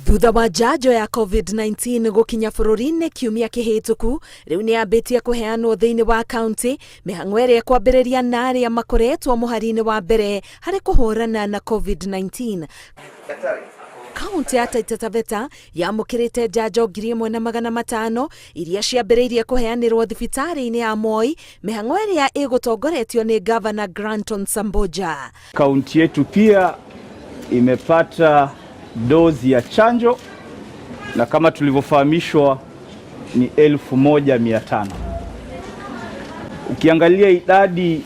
Thutha wa njanjo ya COVID-19 gũkinya bũrũri-inĩ kiumia kĩhĩtũku, rĩu nĩ yambĩtie kũheanwo thĩinĩ wa kaunti, mĩhang'o ĩrĩa ĩkwambĩrĩria na arĩa makoretwo mũhari-inĩ wa mbere harĩ kũhũrana na COVID-19. Kaunti ya Taita Taveta yamũkĩrĩte njanjo 1500 iria ciambĩrĩirie kũheanĩrwo thibitarĩ-inĩ ya Moi, mĩhang'o ĩrĩa ĩgũtongoretio nĩ Gavana Granton Samboja. Kaunti yetu pia imepata dozi ya chanjo na kama tulivyofahamishwa ni 1500. Ukiangalia idadi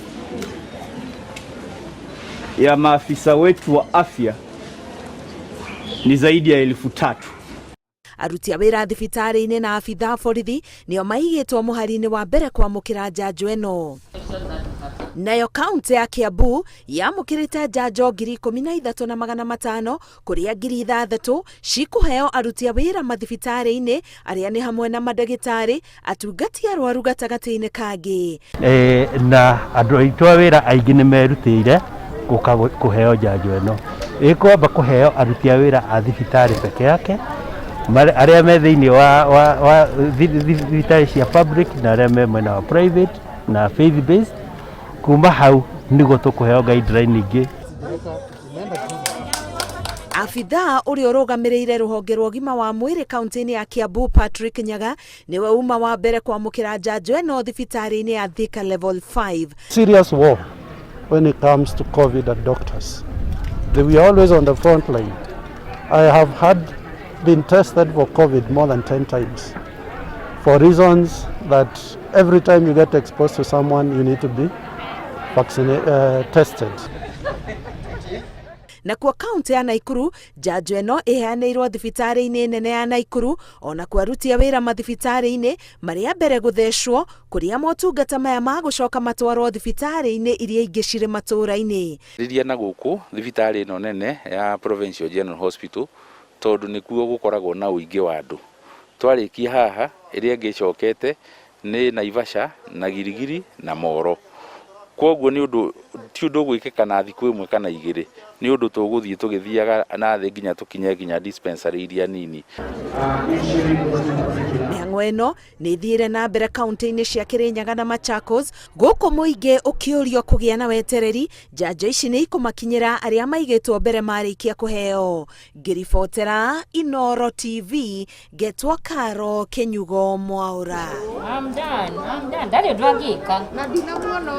ya maafisa wetu wa afya ni zaidi ya 3000. Aruti a wĩra thibitarĩ-inĩ na abithaa borithi nĩo maigĩtwo mũhari-inĩ wa mbere kwamũkĩra njanjo ĩno. Nayo kaunti ya Kiambu yamũkĩrĩte njanjo 13,500, kũrĩa 6000 cikũheo aruti a wĩra mathibitarĩ-inĩ arĩa nĩ hamwe na mandagĩtarĩ, atungati arwaru gatagatĩ-inĩ kangĩ. Na andũ aitũ a wĩra aingĩ nĩ merutĩire gũka kũheo njanjo ĩno. Ĩkwamba kũheo aruti a wĩra a thibitarĩ peke yake, arĩa me thĩinĩ wa thibitarĩ cia public na arĩa me mwena wa private na faith based. Kuma hau nĩguo tũkũheo guideline ingĩ. Abithaa ũrĩa ũrũgamĩrĩire rũhonge rwa ũgima wa mwĩrĩ kaunti-inĩ ya Kiambu, Patrick Nyaga, nĩwe uma wa mbere kwamũkĩra njanjo ĩno thibitarĩ-inĩ ya Thika Level 5. Serious war when it comes to COVID and doctors. We are always on the front line. I have had been tested for COVID more than 10 times for reasons that every time you get exposed to someone, you need to be tested. Nakuo kaunti ya Naikuru, njanjo ĩno ĩheanĩirwo thibitarĩ-inĩ nene ya Naikuru, ona aruti a wĩra mathibitarĩ-inĩ marĩa mbere gũthecwo, kũrĩa motungata maya magũcoka matwarwo thibitarĩ-inĩ iria ingĩ cirĩ matũũra-inĩ. Rĩria na gũkũ thibitarĩ ĩno nene ya Provincial General Hospital, tondũ nĩkuo gũkoragwo na ũingĩ wa andũ. Twarĩkia haha, ĩrĩa ĩngĩ ĩcokete nĩ Naivasha na Girigiri na Moro. Koguo nĩ ũndũ ti ũndũ ũgwĩkĩka na thikũ ĩmwe kana igĩrĩ, nĩ ũndũ tũgũthiĩ tũgĩthiaga na thĩ nginya tũkinye nginya dispensary iria nini. Mĩhang'o ĩno nĩ ĩthiĩre na mbere kaunti-inĩ cia Kirinyaga na Machakos, gũkũ mũingĩ ũkĩũrio kũgĩa na wetereri, njanjo ici nĩ ikũmakinyĩra arĩa maigĩtwo mbere marĩkia kũheo. Ngĩribotera Inoro TV, ngetwo Karo Kĩnyugo Mwaũra. I'm done. I'm done. Ndarĩ ũndũ angĩka. Na ndinamuona.